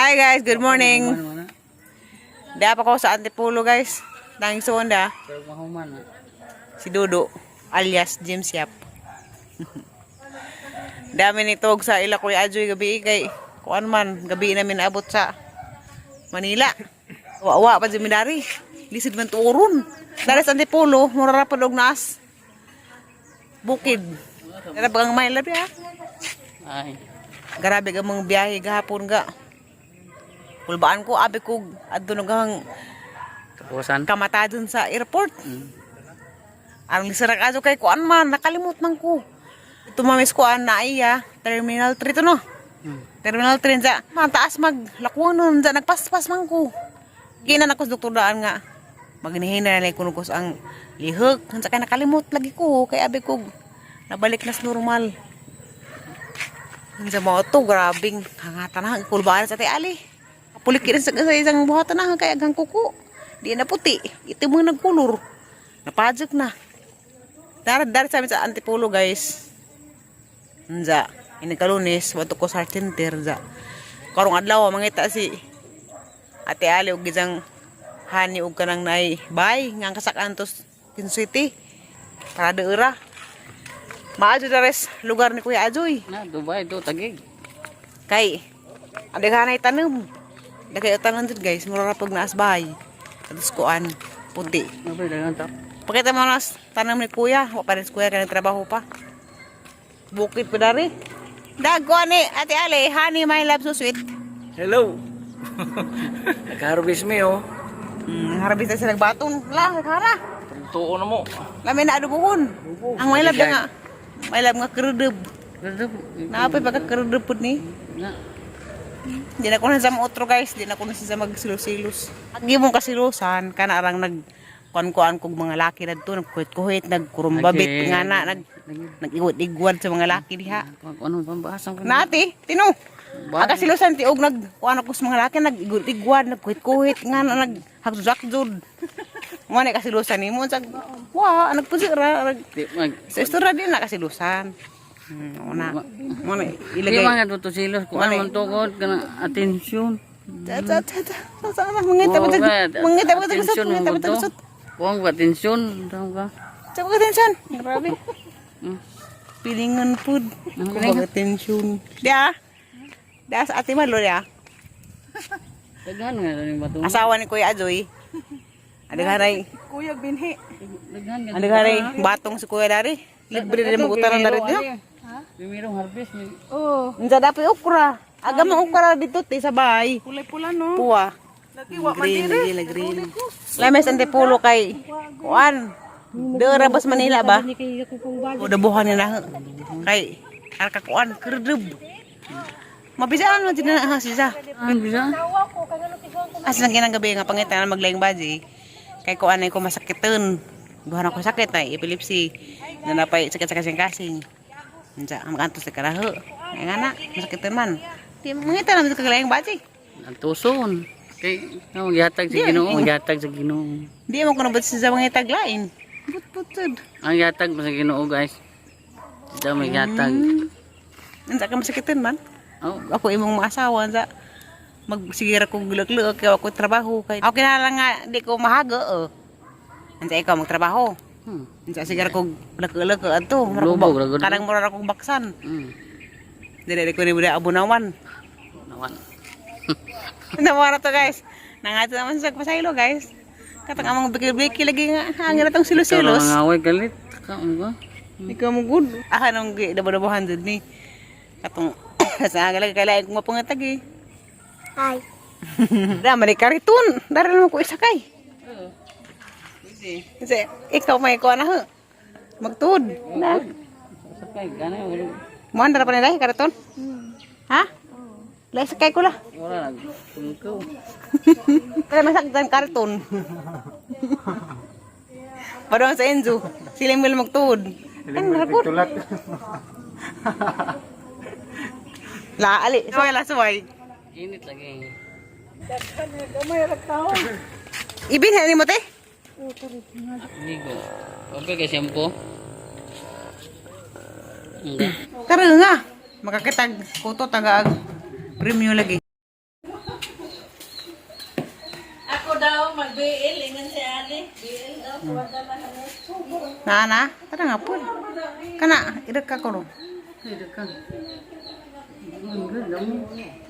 Hi guys, good morning. Da pa ko sa Antipolo, guys. Tanging suon da. Si Dudo alias James Yap. Dami ni tog sa ila Kuya Ajoy gabi kay kuan man gabi namin abot sa Manila. Wa pa jud mi dari. Lisod man tuoron. Dari sa Antipolo, mura ra pa og naas. Bukid. Dara bagang may labi ah. Ay. Grabe ka mga biyahe gahapon ga. Kulbaan ko, abi ko, adto naghang Kapusan. kamata dun sa airport. Ang lisarak ajo kay kuan man, nakalimot man ko. Tumamis kuan na iya, Terminal 3 to no. Terminal 3 sa, man taas mag lakuan nun, sa nagpaspas man ko. Ginan ako sa doktor daan nga. Magnihina na lang kuno ko sa ang lihok. Sa kay nakalimot lagi ko, kay abi ko nabalik na sa normal. Sa mga to, grabing hangatan na, kulbaan sa ate Ali. Pulikin sa isang buhatan na, kay agang kuko. Di na puti, ito mo nagkulor. Napajak na. Dar dar sa amin sa Antipolo, guys. Nza, inikalunes, wato ko sa center, nza. Karong adlaw, mangita si Ate Ali og gisang hani og kanang nay bay nga ang kasakan to Quezon City. Para deura. Maadyo dares lugar ni Kuya Ajoy. Na, Dubai to, Tagig. Kay adaghanay tanom. Daghay tanom dud, guys, mura ra pag naas bahay. Atos kuan puti. Nabi, dagan tap. Pakita mo nas tanom ni Kuya, wa pa rin si Kuya kay trabaho pa. Bukid pa dari. Dag kuan ni Ate Ale, honey my love so sweet. Hello. Nag-harvest mi oh. Harabis na sila nagbatong. La, naghara. Tuo na mo. Lami na adubuhon. Ang may love nga. May love nga krudub. Naapay pagka krudub pud ni. Na. Di na ko na sa otro, guys, di na ko na sa magsilos-silos. Agi mong kasilusan kana arang nag kuan-kuan kog mga laki nadto nagkuhit-kuhit, nagkurumbabit nga na nag nag-igwad-igwad sa mga laki diha. Kung ano pambahasan ko. Nati, tino. Ang kasilusan ti og nag kuan ako sa mga laki nag-igwad-igwad, nagkuhit-kuhit nga na nag hakjud-hakjud. Mo na kasilusan nimo sa wa nagpusi ra nag Di mag sa istorya din na kasilusan. Una. Mo na Di ilagay. man nga to silos kung ano man tukod kana atensyon. Ta ta ta ta. Sa sa mangita ba mangita ba gusot, mangita ba gusot. Kuang ba atensyon, tawag ka. Sa mga atensyon. Grabe. Pilingan food. Kuwang atensyon. Dia. Dia sa ate Malo dia. Daghan nga ning bato. Asawa ni Kuya Ajoy. Adaghanay. Kuya binhi. Daghan nga. Adaghanay batong si Kuya dari. Libre din mo utaran dari dito. Ha? Primerong harvest ni Oh, Unsa dapat okra. Aga mang okra dito ti sa bahay. kulay pula no. Puwa. Lagi wa man Green, dire. green, green. Lames Antipolo kay kuan. Dera bas Manila ba? O dabuhan nila kay arka kuan kerdeb. Mabisaan man jud na ha sisa. An bisa? Asa nang kinang gabi nga pangitan maglaing baji. Kay kuan ay ko masakiton. Duhan ako sakit ay epilepsy. Nanapay sakit sa kasing-kasing. Unsa ang magantos sa karaho. Nga nga na, masakiton man. Di mangita naman sa kaglaing baji. Antuson. Kay no gihatag sa Ginoo, gihatag sa Ginoo. Di mo kuno ba't sa mga taglain. But-butod. Ang gihatag mo sa Ginoo, guys. Sida may gihatag. Unsa ka masakiton man? Oh, Ako imong maasawa sa magsigira ko gulak-luk kay ako trabaho kay ako kinahanglan nga di ko mahago oh. Unsa ikaw magtrabaho? Unsa sigara ko lak-lak adto. Mura ko Lubog, ragod. Kanang mura ra kong baksan. Dili ko ni buda abunawan. Nawan. Nawara to, guys. Nangato naman sa pasaylo, guys. Katang among bikil-bikil lagi nga hangin atong silos-silos. Ikaw away galit. Ka ano ba? Ikaw mo good. Ah, nung dabo-dabohan dud ni. Katong sa lagi kay lain kong mapangatag eh. Hi. Da man kariton. Dari naman ko isakay. Pwede. Kasi ikaw may kuha na ho. Magtuod. Na. Sakay gana wala. Mo andara pa nila kariton. Ha? Lai sakay ko lah. Wala nag tungkaw. Kaya masaktan kariton. Padong sa Enzo, sila yung magtuod. Ano na ko? Tulak. La ali, suway la suway. Init lagi. Ibin ni mo te? Ligo. Okay kay shampoo. Hindi. Tara nga. Makakitag kuto tagaag premium lagi. Na na, tara nga po. Kana, ira ka ko no.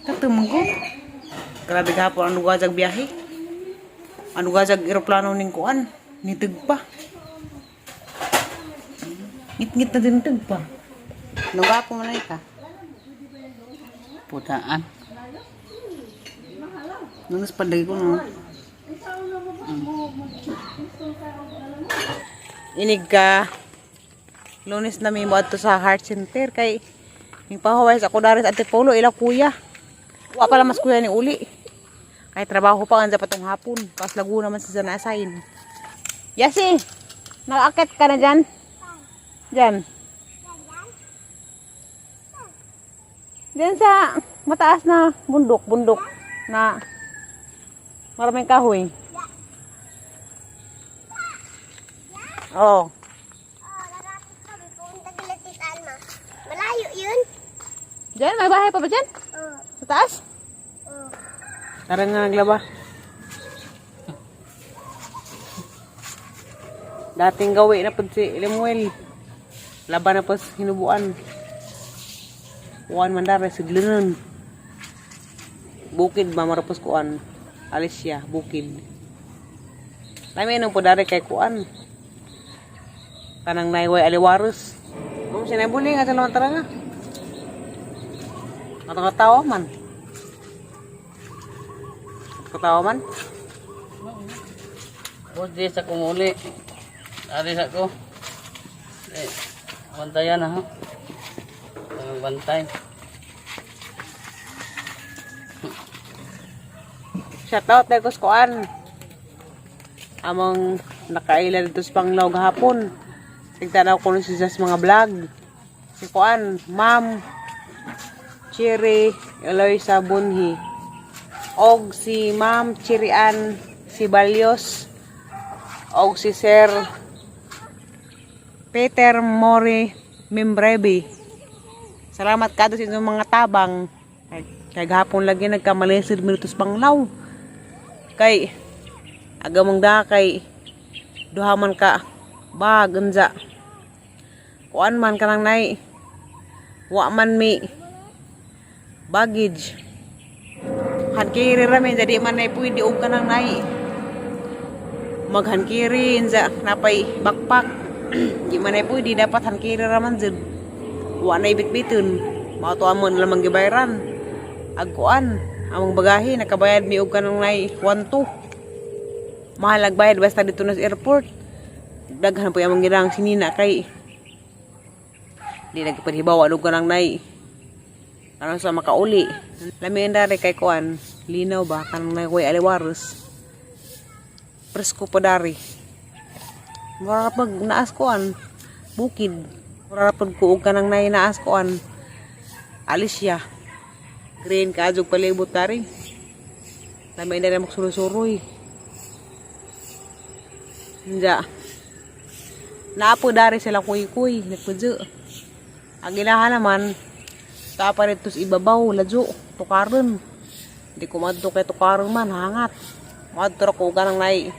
Kato manggo. Grabe gahapon ang lugajag biyahe. Ang lugajag eroplano ning kuan, nitugpa. Ngit-ngit na din tugpa. Nunggapo man ay ka. Putaan. Nungas panday ko no. Inig ka. Lunes na may mo adto sa heart center kay ning pahuway sa ako dari sa Antipolo ila kuya. Wa pala mas kuya ni uli. Kay trabaho pa anza patong hapon. Pas Laguna man sa na assign. Yasi, nakaakit ka na dyan? Dyan. Dyan sa mataas na bundok, bundok na maraming kahoy. Oo. Oh, lalapit kami. Pupunta kila Tita Alma. Malayo yun. Diyan, may bahay pa ba dyan? Oo. Sa taas? Oo. Tara nga naglaba. Dating gawi na po si Lemuel. Laba na po sa hinubuan. Kuan man dara siglunon. Bukid ba marapos kuan. Alicia, bukid. Lami nung po dari kay kuan. Kanang naiway aliwaros. Kung sinabuli nga sa naman tara nga. Katang-katawa man. Katawa man. Bos di sa kumuli. Ari sa ko. Eh, bantayan na ha. Ang bantay. Shout out tayo kus kuan. Among nakaila dito sa Panglao gahapon. Sigtanaw ko nun siya sa mga vlog. Si kuan, Ma'am Cherry Eloisa Bunhi. Og si Ma'am Chirian Sibalios. Og si Sir Peter Mori Membrebi. Salamat kado sa inyong mga tabang. Kay, kay gahapon lagi nagkamalisod minutos Panglao. Kay aga mong da kay duha man ka bag unsa. Kuan man kanang nay. Wa man mi baggage. Hankiri ra mi jadi man nay pwede og kanang nay. Maghankiri unsa napay backpack. Di man nay pwede, dapat hankiri ra man jud. Wa nay bitbiton. Mao to amon lamang gibayaran. Agkuan among bagahe nakabayad mi og kanang nay 1-2. Mahal ang bayad basta dito na sa airport. Daghan po among ginang sinina kay di nagpadhibaw og kanang nay karon sa makauli. Lami ang dari kay kuan, linaw ba kanang nay way aliwaros. Presko pa dari. Mura pag naas kuan bukid. Mura pag kuog kanang nay naas kuan. Alicia. Green ka jug palibot dari. Lami na magsuroy-suroy. Nja. Naapo dari sila kuy-kuy, nagpudyo. Ang ilahan naman, ta pa rito sa ibabaw, ladyo, tukaron. Hindi ko madto kay tukaron man, hangat. Madto ra ko ganang nay.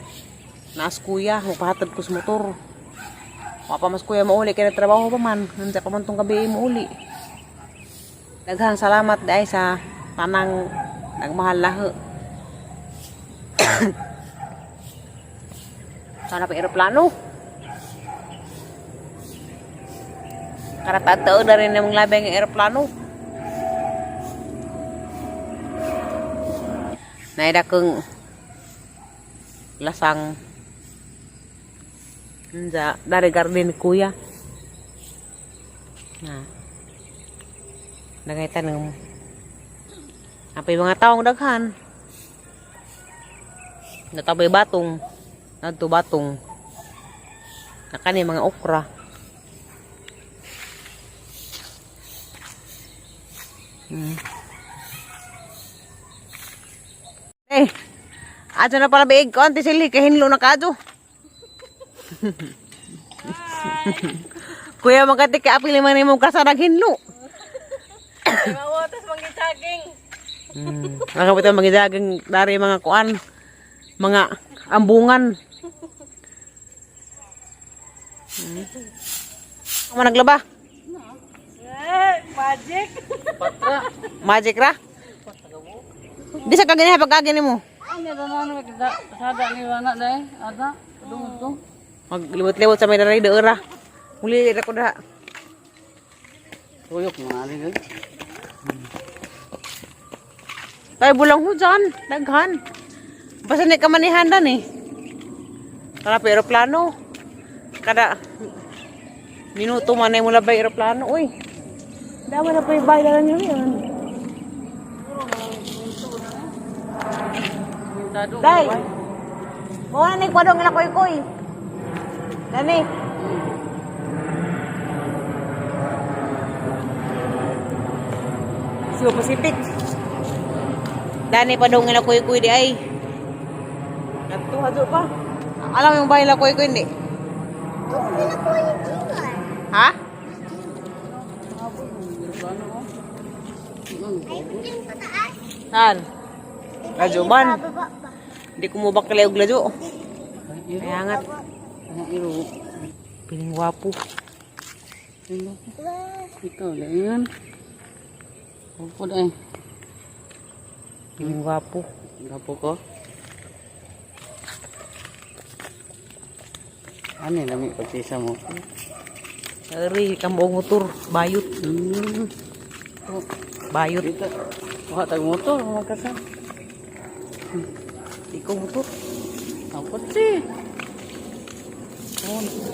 Naas kuya, mapahatid ko sa motor. Mapa mas kuya mauli kay trabaho pa man. Nandiyan pa man tong gabi mauli. Daghang salamat dai sa tanang nagmahal laho. Sana pa eroplano. Karatao na rin namang labi ang eroplano. Naida kong lasang Nja, dari garden ni kuya. Na. Nagay tanong. Apay mga taong daghan. Natabay batong. Nadto batong. Nakani mga okra. Eh, ato na pala biig ko, Auntie Silly, kay hinlo na ka ato. Kuya, magkati ka apil man nimo kasarag hinlo. Mawatas manggitaging. Nakapita magidagang dari mga kuan, mga ambungan. Amo naglaba. Eh, magic. Patra. Magic ra. Di sa kaganiha pag-agi nimo. Ano na na kita sada ni wana dai. Ada dungod ko. Magliwat-liwat sa may daray ra. Muli ra ko daha. Tuyok mo na rin. Tay bulang hujan, daghan. Basta ni ka manihandan eh. Tara pa eroplano. Kada minuto man ay mula ba eroplano, uy. Dama na pa yung bahay lang yun. Day! Muna ni kwadong ila koy-koy. Dani. Siwa Pacific. Dani pa dong ila koy-koy di ay. Ato hadto pa. Alam mo yung bahay ila koy-koy hindi. Ito, pinakuha yung Jimar. Ha? Ay, yung pataas. Saan? Radyo man. Bababa ba? Hindi ko mo bakla og ladyo. Kaya nga, Ang iro. piling wapo. Wow. Ikaw lang. Upod ay. Piling wapo. Gapo ko. Ano lami pagtisa mo? Ari, kambuong motor. Bayot. Bayot. Dito. Kuha tag motor magkasa. Di ko motor. Apot si.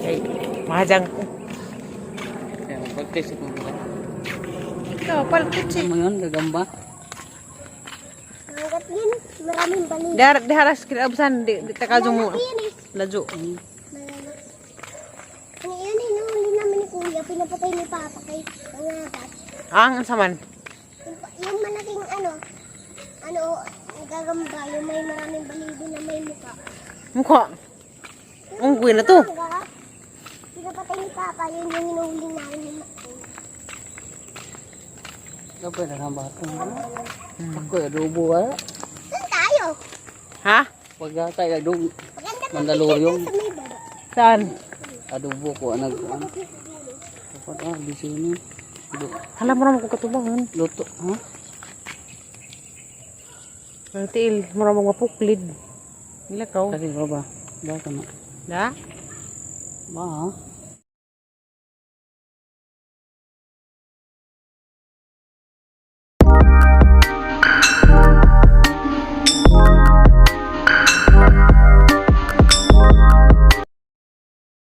Kay, mahajang ko. Kaya pagtisa ko ba? Ikaw, palkutsi. Ano yun gagamba? Hanggat yun, maraming balik. Dihar, diharas kinaabsan. Di, di takadyo mo. Malaki yun eh. Ladyo. Malalaki. Ano yun eh, nahuli namin ni Kuya, pinapatay ni Papa kay Pangagat. Ang, ang saman. Yung malaking ano, ano, gagamba, yung may maraming balibo na may mukha. Mukha. Unggoy na to. Mangga, pinapatay ni Papa, yun yung hinuhuli namin ni Kuya. Dapat na ang bato. Ako adobo ah. Saan tayo? Ha? Pagkatay adobo. Maganda pa Mandaluyong. sa may baba. Saan? Adobo ko nag ano. Dapat ah bisini. Alam mo naman kung katubangan. Luto, ha? Ang tiil, mo naman mapuklid. Nila ka. Kasi ba ba? Ba ka na. Da? Ba ha?